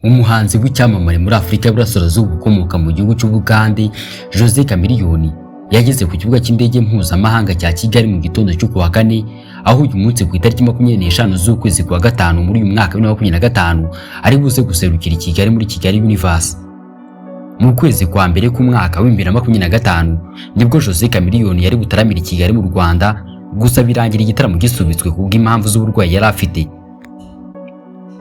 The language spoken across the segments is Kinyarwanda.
Umuhanzi w'icyamamare muri Afurika y'Iburasirazuba ukomoka mu gihugu cy'Ubugande, Jose Chameleone, yageze ku kibuga cy'indege mpuzamahanga cya Kigali mu gitondo cyo kuwa kane, aho uyu munsi ku itariki 25 z'ukwezi kwa gatanu muri uyu mwaka wa 2025 ari buze guserukira i Kigali muri Kigali Universe. Mu kwezi kwa mbere k'umwaka wa 2025 nibwo Jose Chameleone yari butaramira i Kigali mu Rwanda, gusa birangira igitaramo gisubitswe kubw'impamvu z'uburwayi yari afite.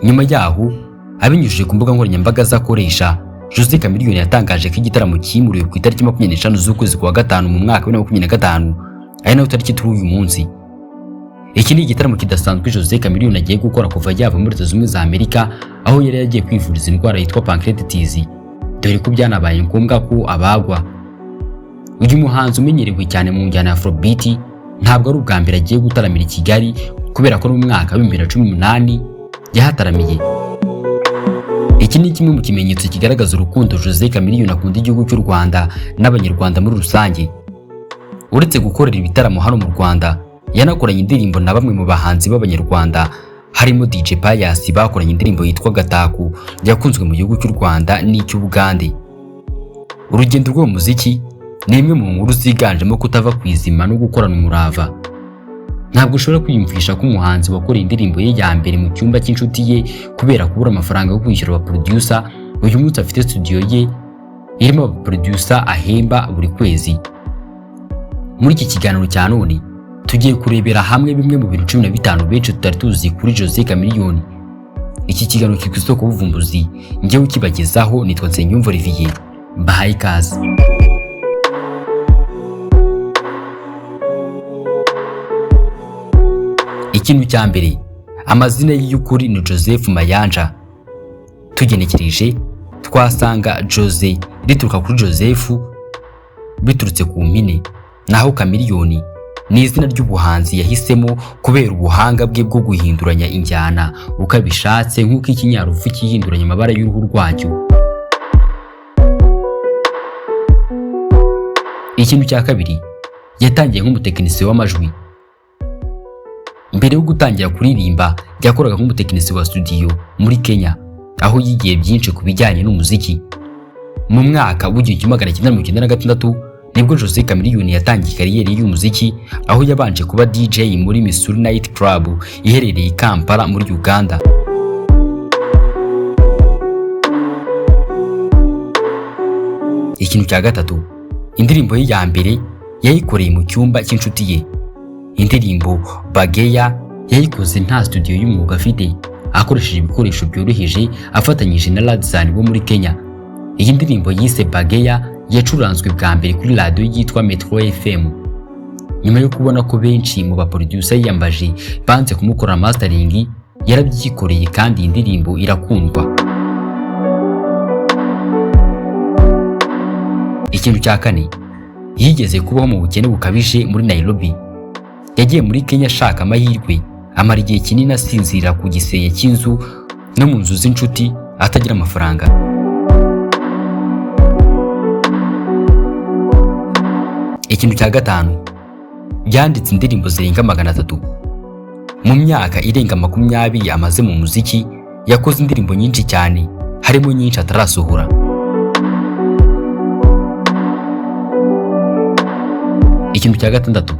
Nyuma yaho, abinyujije ku mbuga nkoranyambaga zakoresha, Jose Chameleone yatangaje ko igitaramo cyimuriwe ku itariki 25 z'ukwezi kwa gatanu mu mwaka wa 2025, ari nayo tariki turi uyu munsi. Iki ni igitaramo kidasanzwe Jose Chameleone agiye gukora kuva yava muri Leta Zunze Ubumwe za Amerika, aho yari yagiye kwivuriza indwara yitwa pancreatitis, dore ko byanabaye ngombwa ko abagwa. Uyu muhanzi umenyerewe cyane mu njyana ya Afrobeat ntabwo ari ubwa mbere agiye gutaramira i Kigali, kubera ko no mu mwaka wa 2018 yahataramiye. Iki ni kimwe mu kimenyetso kigaragaza urukundo Jose Chameleone akunda igihugu cy'u Rwanda n'Abanyarwanda muri rusange. Uretse gukorera ibitaramo hano mu Rwanda, yanakoranye indirimbo na bamwe mu bahanzi b'Abanyarwanda harimo DJ Pius bakoranye indirimbo yitwa Gatako yakunzwe mu gihugu cy'u Rwanda n'icy'Ubugande. Urugendo rw'uwo muziki ni imwe mu nkuru ziganjemo kutava ku izima no gukorana umurava. Ntabwo ushobora kwiyumvisha ko umuhanzi wakoreye indirimbo ye ya mbere mu cyumba cy'inshuti ye kubera kubura amafaranga yo kwishyura aba producer, uyu munsi afite studio ye irimo aba producer ahemba buri kwezi. Muri iki kiganiro cya none tugiye kurebera hamwe bimwe mu bintu 15 benshi tutari tuzi kuri Jose Chameleone. Iki kiganiro kiri ku isoko y'ubuvumbuzi, njyewe ukibagezaho nitwa Nsengiyumva Olivier, mbahaye ikaze. Ikintu cya mbere, amazina ye y'ukuri ni Joseph Mayanja. Tugenekereje twasanga Jose rituruka kuri Joseph biturutse ku mpine, naho Chameleone ni izina ry'ubuhanzi yahisemo kubera ubuhanga bwe bwo guhinduranya injyana uko abishatse, nk'uko ikinyaruvu cyihinduranya amabara y'uruhu rwacyo. Ikintu cya kabiri, yatangiye nk'umutekinisiye w'amajwi. Mbere yo gutangira kuririmba yakoraga nk'umutekinisiye wa studio muri Kenya, aho yigiye byinshi ku bijyanye n'umuziki. Mu mwaka w'1996 nibwo Jose Chameleone yatangiye kariyeri y'umuziki, aho yabanje kuba DJ muri Missouri Night Club iherereye i Kampala muri Uganda. Ikintu cya gatatu, indirimbo ye ya mbere yayikoreye mu cyumba cy'inshuti ye. Indirimbo Bageya yayikoze nta studio y'umwuga afite, akoresheje ibikoresho byoroheje afatanyije na Radzan wo muri Kenya. Iyi ndirimbo yise Bageya yacuranzwe bwa mbere kuri radiyo yitwa Metro FM. Nyuma yo kubona ko benshi mu baproducer yiyambaje banze kumukorera mastering, yarabyikoreye kandi iyi ndirimbo irakundwa. Ikintu cya kane, yigeze kubaho mu bukene bukabije muri Nairobi. Yagiye muri Kenya ashaka amahirwe, amara igihe kinini asinzira ku gisenge cy'inzu no mu nzu z'inshuti atagira amafaranga. Ikintu cya gatanu, yanditse indirimbo zirenga 300. Mu myaka irenga 20 amaze mu muziki, yakoze indirimbo nyinshi cyane, harimo nyinshi atarasohora. Ikintu cya gatandatu,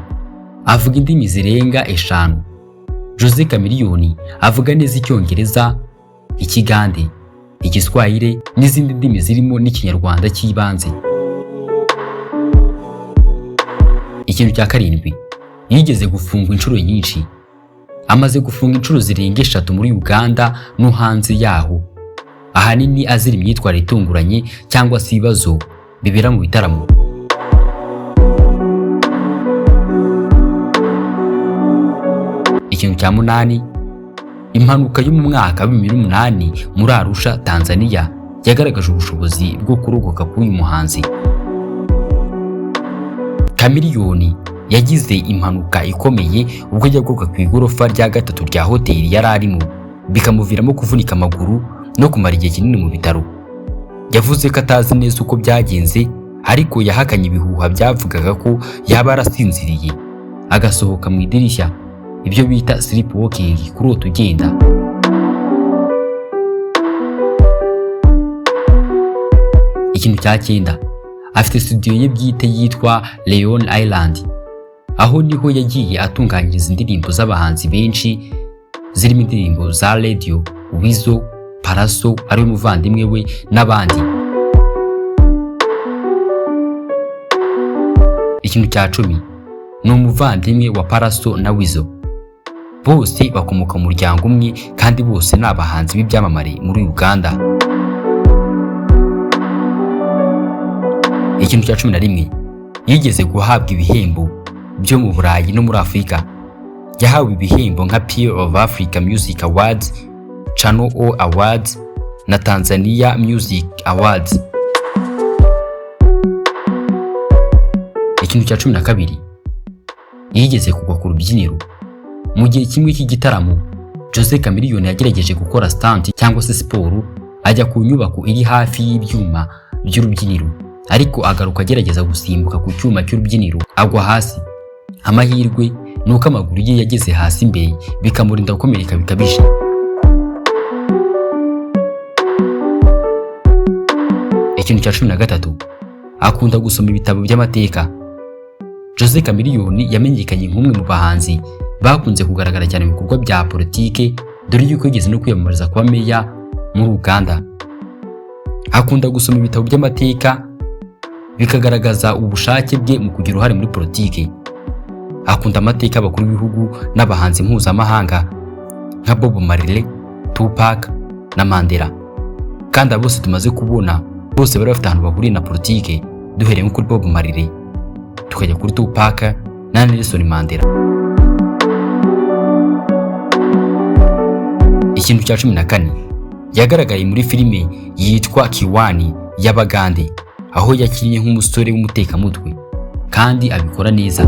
avuga indimi zirenga 5. Jose Chameleone avuga neza Icyongereza, Ikigande, Igiswahili n'izindi ndimi zirimo n'Ikinyarwanda cy'ibanze. Ikintu cya karindwi, yigeze gufungwa inshuro nyinshi. Amaze gufunga inshuro zirenga 3 muri Uganda no hanze yaho, ahanini azira imyitwarire itunguranye cyangwa se ibibazo bibera mu bitaramo. Ikintu cya munani, impanuka yo mu mwaka wa 2008 muri Arusha, Tanzania, yagaragaje ubushobozi bwo kurokoka k'uyu muhanzi. Chameleone yagize impanuka ikomeye ubwo yagwaga ku igorofa rya gatatu rya hoteli yari arimo, bikamuviramo kuvunika amaguru no kumara igihe kinini mu bitaro. Yavuze ko atazi neza uko byagenze, ariko yahakanye ibihuha byavugaga ko yaba yarasinziriye agasohoka mu idirishya, ibyo bita sleepwalking, kurota ugenda. Ikintu cya 9, afite studio ye bwite yitwa Leone Island, aho niho yagiye atunganyiriza indirimbo z'abahanzi benshi zirimo indirimbo za Radio, Weasel, Pallaso ari we muvandimwe we n'abandi. Ikintu cya 10, ni umuvandimwe wa Pallaso na Weasel. Bose bakomoka mu muryango umwe kandi bose ni abahanzi b'ibyamamare muri Uganda. Ikintu cya 11, yigeze guhabwa ibihembo byo mu Burayi no muri Afurika. Yahawe ibihembo nka Peer of Africa Music Awards, Channel O Awards na Tanzania Music Awards. Ikintu cya 12, yigeze kugwa ku rubyiniro. Mu gihe kimwe cy'igitaramo, Jose Chameleone yagerageje gukora stunt cyangwa se siporo, ajya ku nyubako iri hafi y'ibyuma by'urubyiniro, ariko agaruka agerageza gusimbuka ku cyuma cy'urubyiniro agwa hasi. Amahirwe ni uko amaguru ye yageze hasi imbere, bikamurinda gukomereka bikabije. Ikintu cya 13, akunda gusoma ibitabo by'amateka. Jose Chameleone yamenyekanye nk'umwe mu bahanzi bakunze kugaragara cyane mu bikorwa bya politike, dore yuko yigeze no kwiyamamariza kuba meya muri Uganda. Akunda gusoma ibitabo by'amateka bikagaragaza ubushake bwe mu kugira uruhare muri politike. Akunda amateka y'abakuru b'ibihugu n'abahanzi mpuzamahanga nka Bob Marley, Tupac na Mandela. Kandi abo bose tumaze kubona bose bari bafite ahantu bahuriye na politike, duhereye nko kuri Bob Marley tukajya kuri Tupac na Nelson Mandela. Ikintu cya 14, yagaragaye muri filime yitwa Kiwani y'Abagande, aho yakinnye nk'umusore w'umutekamutwe kandi abikora neza.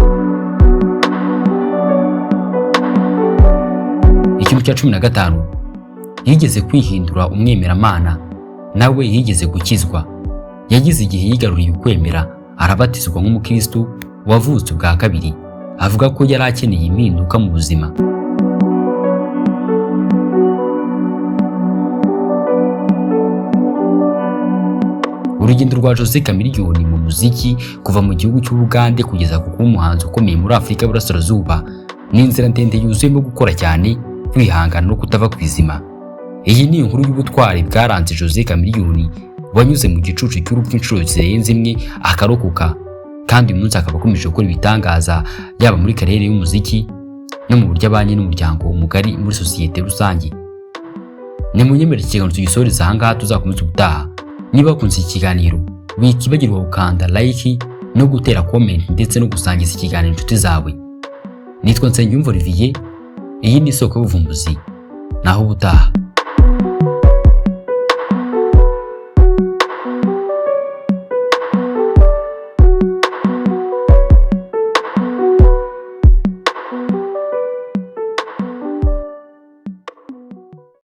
Ikintu cya 15, yigeze kwihindura umwemeramana, nawe yigeze gukizwa. Yagize igihe yigaruriye ukwemera, arabatizwa nk'umukristo wavutse ubwa kabiri. Avuga ko yari akeneye impinduka mu buzima. Urugendo rwa Jose Chameleone mu muziki kuva mu gihugu cy'Ubugande kugeza ku kuba umuhanzi ukomeye muri Afurika y'Iburasirazuba ni inzira ndende yuzuyemo gukora cyane, kwihangana no kutava ku izima. Iyi ni inkuru y'ubutwari bwaranze Jose Chameleone, wanyuze mu gicucu cy'urupfu inshuro zirenze imwe akarokoka, kandi uyu munsi akaba akomeje gukora ibitangaza yaba muri kariyeri y'umuziki no mu buryo abanye n'umuryango mugari muri sosiyete rusange. Ni munyemerere ikiganiro tugisoreza aha ngaha, tuzakomeza ubutaha. Niba wakunze iki kiganiro, wikibagirwa gukanda like no gutera comment ndetse no gusangiza ikiganiro inshuti zawe. Nitwa Nsengiyumva Olivier, iyi ni isoko y'ubuvumbuzi. Naho ubutaha.